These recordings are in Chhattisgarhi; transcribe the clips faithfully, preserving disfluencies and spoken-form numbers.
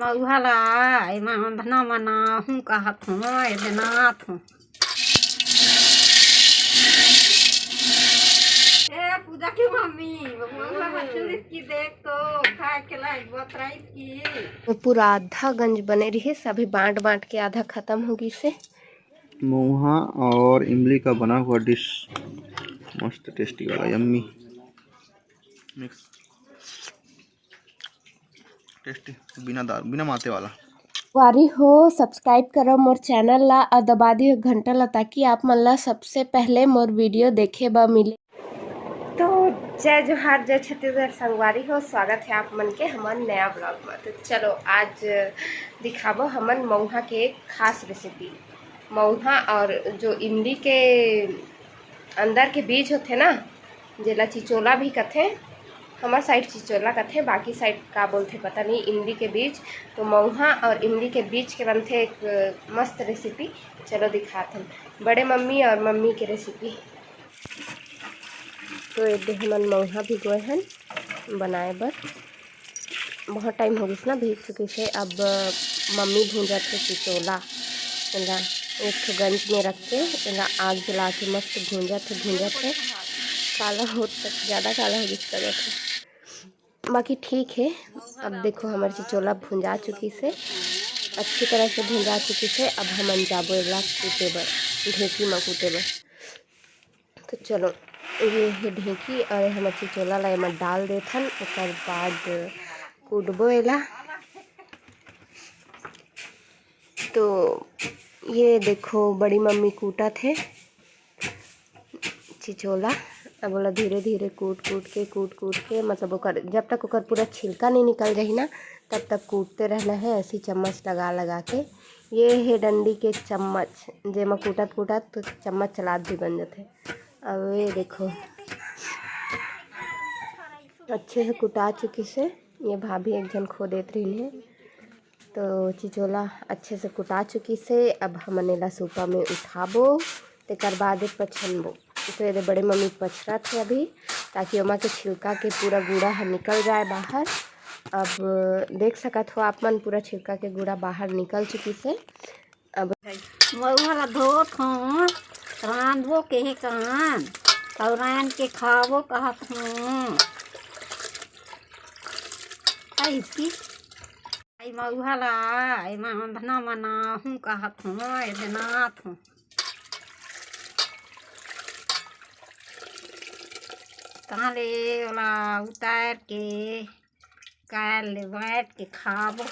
मउहा ला एमा अंधना मनाहूँ कहत हूँ, ए देनात हूँ। ए पूजा के मम्मी, मउहा बच्चू की देख तो खाए के लायक बतराई की। तो पूरा आधा गंज बने रहिस, अभी बांट बांट के आधा खत्म हो गइसे। मउहा और इमली का बना हुआ डिश, मस्त टेस्टी वाला, यम्मी मिक्स। टेस्टी, बिना दार, बिना माते वाला। संगवारी हो, सब्सक्राइब करो मोर चैनल ला और दबा दियो घंटा ला, ताकि आप मन ला सबसे पहले मोर वीडियो देखे बर मिले। तो जय जोहार, जय छत्तीसगढ़ संगवारी हो, स्वागत है आप मन के हमर नया ब्लॉग में। तो चलो आज दिखाबो हमन मउहा के एक खास रेसिपी। मउहा और जो इमली के अंदर के बीज होथे ना, जेला चिचोला भी कथे, हमर साइड चिचोला कथे, बाकी साइड का बोलथे पता नहीं, इमली के बीज। तो मउहा और इमली के बीज के बनथे एक मस्त रेसिपी। चलो दिखात हन बड़े मम्मी और मम्मी के रेसिपी। तो ये दे हमन मउहा भिगोए हन बनाए बर। बहुत टाइम हो गइस ना भीग चुकिस हे। अब मम्मी भूंजत हे चिचोला, एला एक ठो गंज में रख के एला आग जला के मस्त भूंजत हे, भूंजत हे। काला होत तक, ज़्यादा काला हो गइस लगत हे, बाकी ठीक हे। अब देखो हमर चिचोला भूंजा चुकिस हे, अच्छी तरह से भूंजा चुकिस हे। अब हमन जाबो एला कूटे बर, ढेंकी म कूटे बर। तो चलो, ये हे ढेंकी और हमर चिचोला ला एमा डाल देथन, ओकर बाद कूटबो एला। तो ये देखो बड़ी मम्मी कूटत हे चिचोला। अब ओला धीरे धीरे कूट कूट के, कूट कूट के, मतलब ओकर, जब तक ओकर पूरा छिलका नहीं निकल जाही ना, तब तक कूटते रहना है ऐसी चम्मच लगा लगा के। ये हे डंडी के चम्मच, जेमा कूटत कूटत चम्मच चलात भी बन जाथे। अब ये देखो अच्छे से कुटा चुकिस हे, ये भाभी एक झन खो देत रहिन हे। तो चिचोला अच्छे से कुटा चुकिस हे, अब हमन एला सूपा में उठाबो, तेकर बाद पछनबो। तो ये दे बड़े मम्मी पछरत हे अभी, ताकि ओमा के छिलका के पूरा गूड़ा ह निकल जाए बाहर। अब देख सकत हो आप मन, पूरा छिलका के गूड़ा बाहर निकल चुकिस हे। अब मउहा ला धोत हूँ, रांधबो केहे कहन, अउ रांध के खाबो कहत हूँ। आई इसकी, आई मउहा ला, एमा अंधना मनाहूँ कहत हूँ, ए देनात हूँ। तहाँ ले ओला उतार के काल ले बैठ के खाबो।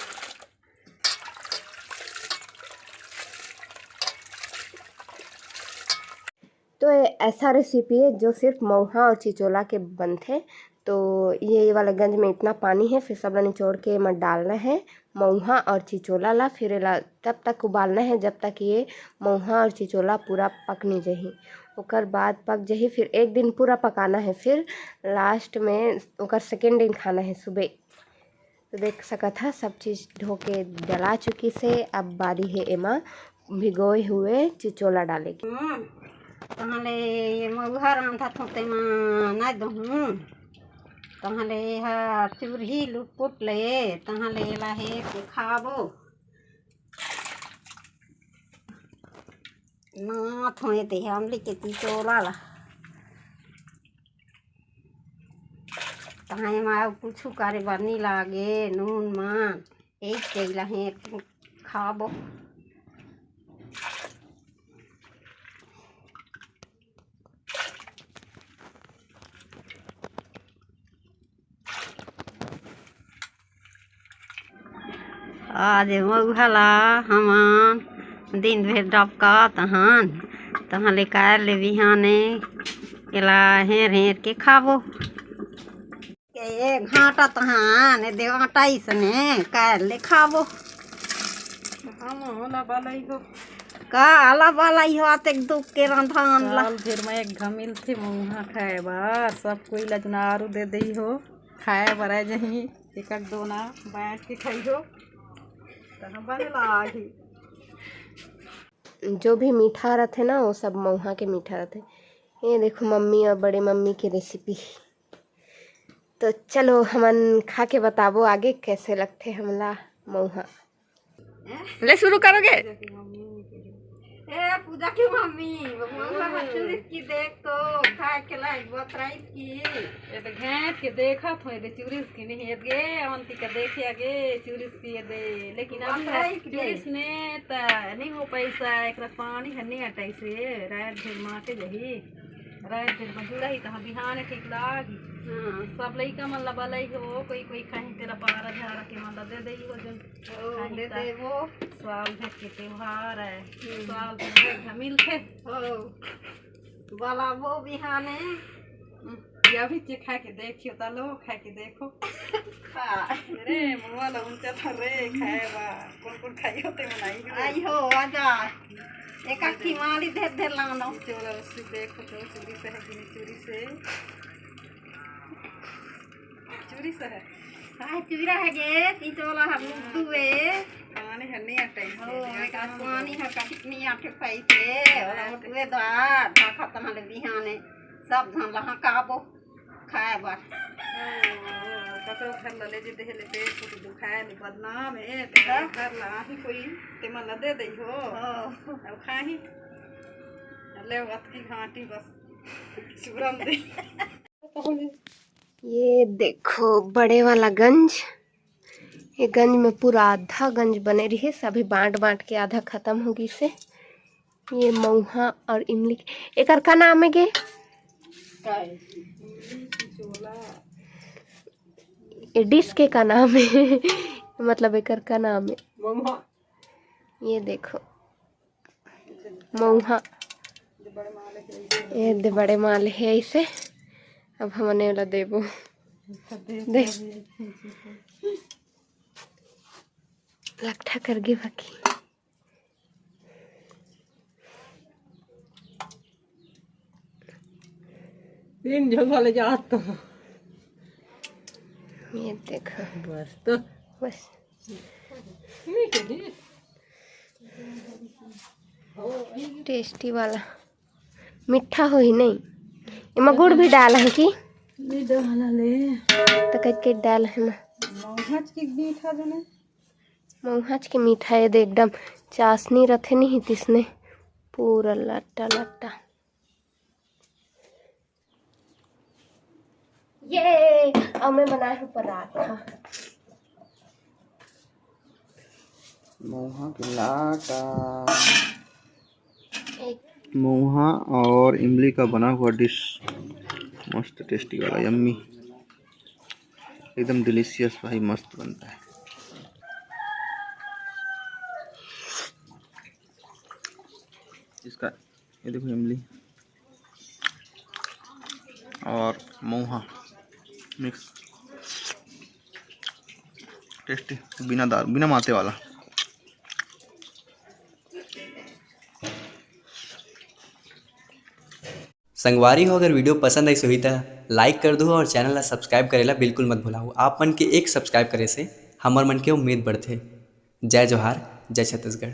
तो ये ऐसा रेसिपी है जो सिर्फ मउहा और चिचोला के बनथे। तो ये वाला गंज में इतना पानी है, फिर सब ला निचोड़ के एमा डालना है मउहा और चिचोला ला। फिर एला तब तक उबालना है जब तक ये मउहा और चिचोला पूरा पक नहीं जाही। ओकर बाद पक जाही, फिर एक दिन पूरा पकाना है, फिर लास्ट में ओकर सेकेंड दिन खाना है सुबह। तो देख सकत ह सब चीज धो के डला चुकिस हे। अब बारी हे एमा भिगोए हुए चिचोला डाले के। हम्म, तहाँ ले ये मउहा रांधत हों तेमा नहीं दोहूँ। तहाँ ले ये ह चुरही लुटपुट ले, तहाँ ले एला हेर के खाबो। नाथ होए ते हमले के चिचोला ला। तहाँ एमा अउ कुछु करे बर नी लागे, नून मान, एक तेला हेर खाबो। आज मउहा ला हमन दिन भर डबकात हन, तहाँ ले काल ले बिहाने एला हेर हेर के खाबो। के घाटा तहाँ ने दे आटा इसने काल ले खाबो। हम होला बलई हो। का आला बलई हो, आतेक दुख के रंधान ला। साल भर में एक घा मिलथे मउहा खाए बर, सब कोई ला जुनारू दे दई हो, खाए बर आ जही, एक एक दोना बैठ के खाई हो, तहाँ बने लागी। जो भी मीठा रहथे ना, वो सब मउहा के मीठा रहथे। ये देखो मम्मी और बड़े मम्मी के रेसिपी। तो चलो हमन खा के बताबो आगे कैसे लगथे हमला। मऊहा। ले शुरू करोगे? ए, पूजा की मम्मी, मम्मी, मम्मी, चुरिस की देख तो, खाए के लायक बतराई की। ये तो घेंट के देखत हो, ये दे चुरिस की नहीं, ये गे, अवंती का देखे आगे, चुरिस की ये दे, लेकिन अब बतराई की चुरिस ने त नहीं हो पैसा, एक पानी हन्नी अटाई से, रात भर माँ के जही, रात भर में जुड़ा ही, तहाँ बिहान ठीक लागी। हाँ। सब लइका मन ला बलई हो, कोई, कोई खाही तेरा पारा झारा के मन ला दे दई हो, जोन ओ, खाही दे ता। देबो। साल भर के त्योहार है, हम्म। साल भर में मिलथे। ओ, बलाबो बिहाने। हम्म, या भी चे खा के देखियो, ता लो, खा के देखो। खा। अरे, मुआ ला उनका था रे, खाए बा। कौन कौन खाई होते बनाई हो? आई हो, आजा। एक अक्खी माली धर धर लानो। चोला रस्सी देखो तो, चुरिस है कि नहीं चुरिस है। चुरिस है। हाँ, चुरा है गे, ती चोला हम दुए। पानी हर नहीं अटाई से, हो, एक आध पानी हर का कितनी आटे पाई से, और हाँ। दुए द्वार, धा खत्म हले बिहाने, सब धन लहा काबो, खाए बार। ओ, कतरो घर ला ले जे देहे ले पेट को दुखाए ले बदनाम है, तेरा हाँ। घर ला ही कोई, ते मन ला दे दई हो। हाँ। अब खाही, ले अतकी घाटी बस, चूरन दे। ये देखो बड़े वाला गंज, ये गंज में पूरा आधा गंज बने रही, सभी बांट बांट के आधा खत्म हो गई से। ये मऊहा और इमली के, एकर का नाम है गे? ये डिश के का नाम है? मतलब एकर का नाम है? ये देखो मऊहा, ये दे बड़े माल है ऐसे। अब हमने वाला देबो, दे लकठा कर गे बाकी। तीन झन वाले जात तो। ये देखो। बस तो। बस। नहीं कही। टेस्टी वाला। मीठा होही नहीं? एमा गुड़ भी डाल है कि? नहीं डाला ले। तो कट कट डाल है ना। मऊहाच की मीठा जो नहीं। मऊहाच के मीठा ये दे एकदम चाशनी रथे नहीं तिसने पूरा लट्टा लट्टा। ये अब मैं बनाए हूँ पराठा। मऊहा के लाटा। एक मऊहा और इमली का बना हुआ डिश, मस्त टेस्टी वाला, यम्मी, एकदम डिलीशियस भाई, मस्त बनता है। इसका ये देखो इमली और मऊहा मिक्स, टेस्टी, बिना दारू बिना माते वाला। संगवारी हो, अगर वीडियो पसंद आइस होही त लाइक कर दू और चैनल ला सब्सक्राइब करेला बिल्कुल मत भुलाहू। आप मन के एक सब्सक्राइब करे से हमर मन के उम्मीद बढ़थे। जय जोहार, जय छत्तीसगढ़।